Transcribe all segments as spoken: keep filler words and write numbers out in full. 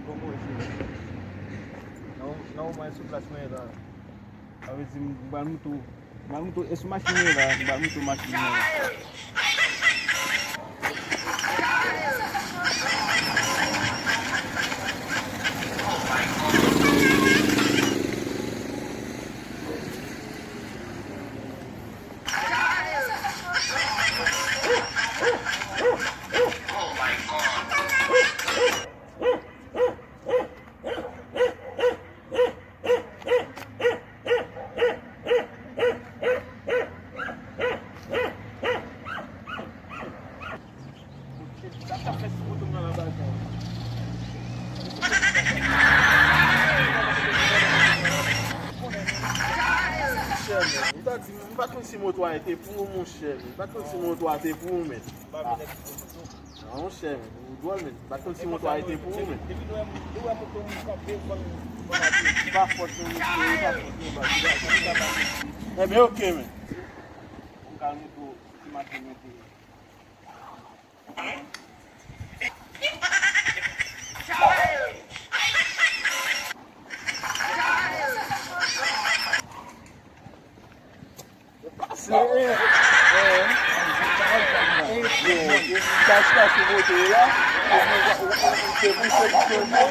Bon, bon, se nan, nan moman sou plas mwen ye la. Sa vle di, m pral montre w, m pral montre w, e sou machin mwen ye la, m pral montre w machin mwen la. Monchè, men, m ta di, m pa t konn si moto a te pou ou, monchè, men. M pa t konn si moto a te pou ou, men. Ah. Non, monchè, men, ou dwòl, men. M pa t konn si moto a te pou ou, men. Li pa fòt, non, mesye, li pa fòt, non, baz. Ebyen, oke, men. Ou ka mete w, ti maten mete. Pase, eh, eh, eh, bon, bon, kache, kache moto la. Se pou, se pou, se pou.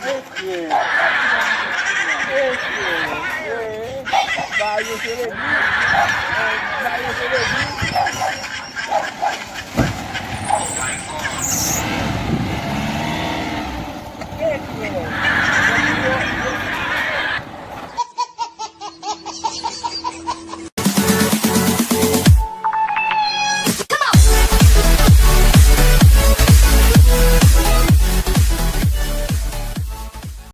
Eh, eh, eh, ba yo se legliz. Eh, ba yo se legliz.